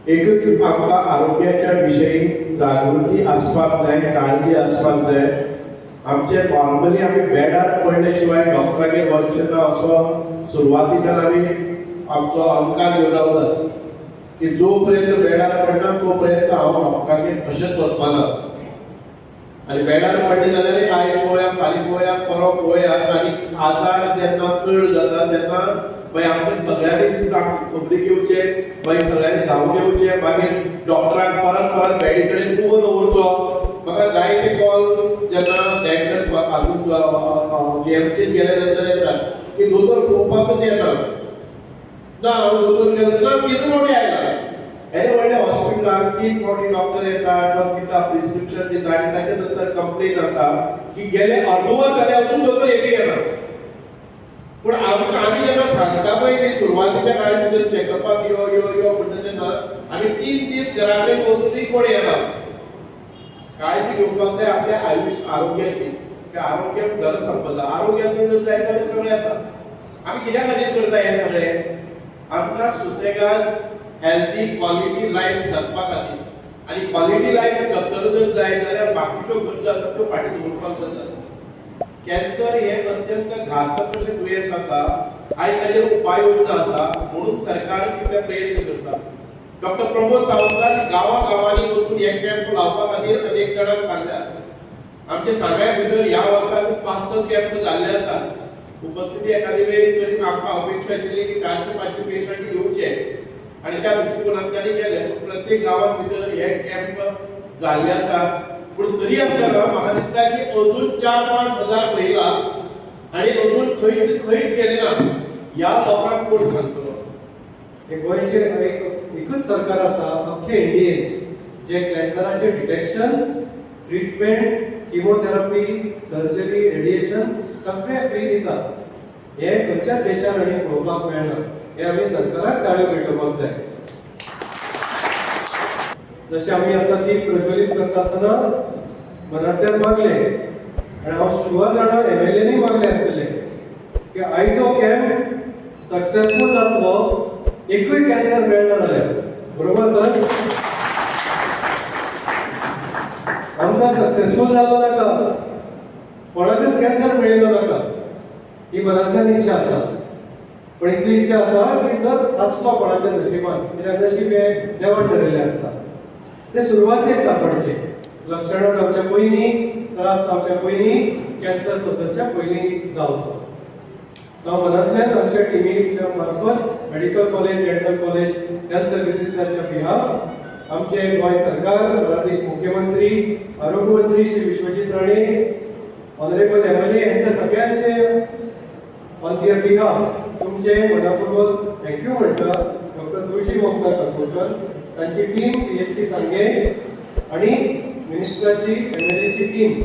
एकच आमकां आरोग्याच्या विशयी जागृती आसपाक जाय, काळजी आसपाक जाय. आमचे नॉर्मली आमी बेडार पडले शिवाय डॉक्टरागेर वचचें ना असो सुरवातीच्यान आमी आमचो अहंकार घेवन रावतात की जो पर्यंत बेडार पडना तो पर्यंत हांव डॉक्टरागेर कशेंच वचपा ना. आनी बेडार पडले जाल्यार आयज पळोवया, फाल्यां पळोवया, परवां पळोवया. आनी आजार जेन्ना चड जाता तेन्ना मागीर आमकां सगळ्यांनी दिसता खबरीक येवचें, मागीर सगळ्यांनी धांवून येवचें, मागीर डॉक्टराक परत परत बेडी कडेन उबो दवरचो. म्हाका जायते कॉल जेन्ना डॅक्टर हातूंत जीएमसीत गेले नंतर येतात की दोतोर पळोवपाकच येना. ना हांव दोतोर गेलो ना, तीन फावटी आयला. हे व्हडल्या हॉस्पिटलान 3 फावटी डॉक्टर येता, ड्रग दिता, प्रिस्क्रिप्शन दिता आनी ताच्या नंतर कंप्लेन आसा की गेले अर्दवर जालें अजून दोतोर एकय येना. पूण आमकां आमी जेन्ना सांगता पळय न्ही सुरवातीच्या काळार भितर चॅकअपाक यो यो यो म्हणटा तेन्ना आमी 3 दीस घरा कडेन वचूनय कोण येना. काळजी घेवपाक जाय आपल्या आयुश्य आरोग्याची. ते आरोग्य धन संपदा. आरोग्य आसलें जर जाय जाल्यार सगळें आसा. आमी कित्या खातीर करता हें सगळें? आमकां सुसेगाद हेल्दी क्वॉलिटी लायफ जगपा खातीर. आनी क्वॉलिटी लायफ जगतलो जर जाय जाल्यार बाकीच्यो गरजो आसा त्यो फाटीं दवरपाक जाता. कॅन्सर हें अत्यंत घातक अशें दुयेंस आसा. आयज ताजेर उपाय योजना आसा म्हणून सरकार कितले प्रयत्न करता. डॉक्टर प्रमोद सावंतान गांवा गांवांनी वचून हे कॅम्प लावपा खातीर अनेक जाणांक सांगल्यात. आमच्या सांग्या भितर ह्या वर्साक 5-6 कॅम्प जाल्ले आसात. उपस्थिती एखादी वेळ तरी आमकां अपेक्षा आशिल्ली की 400-500 पेशंट येवचे आनी त्या दृश्टिकोनांतल्यान तांणी केले. प्रत्येक गांवां भितर हे कॅम्प जाल्ले आसात. पूण तरी आसतना म्हाका दिसता की अजून 4-5 हजार महिला आनी अजून खंयच खंयच गेले ना. ह्या लोकांक कोण सांगतलो? हे गोंयचें एक एकूच सरकार आसा अख्खे इंडियेन जे कॅन्सराचें detection, treatment, chemotherapy, surgery, radiation सगळें फ्री दिता. हे खंयच्याच देशान आनी पळोवपाक मेळना. हे आमी सरकाराक ताळयो पेटोवपाक जाय. जशें आमी आतां दीप प्रज्वलीत करता आसतना मनांतल्यान मागलें आनी हांव शुअर जाणा एमएलएनी मागलें आसतलें की आयचो कॅम्प सक्सेसफूल जातलो, एकूय कॅन्सर मेळना जाल्यार. बरोबर सर? आमकां सक्सेसफूल जालो नाका, कोणाकच कॅन्सर मेळिल्लो नाका, ही मनांतल्यान इच्छा आसा. पण इतली इच्छा आसा की जर आसलो कोणाच्या नशिबान, कित्याक नशीब हें देवान ठरयल्लें आसता, ते सुरवातेक सापडचे, लक्षणां जावच्या पयलीं, त्रास जावच्या पयलीं, कॅन्सर पसरच्या पयलीं जावचो. हांव मनांतल्यान आमच्या टिमीच्या मार्फत medical college, dental college, health सर्विसीसाच्या बिहाफ आमचे गोंय सरकार, मराठी मुख्यमंत्री, आरोग्य मंत्री श्री विश्वजीत राणे, ऑनरेबल एमएलए यांच्या सगळ्यांचे ऑन their behalf तुमचे मनापूर्वक thank you म्हणटा. डॉक्टर तुळशी मोक्ता काकोडकर, तांची टीम, पीएचसी सांगे आणि मिनिस्टराची, एमएलएची टीम.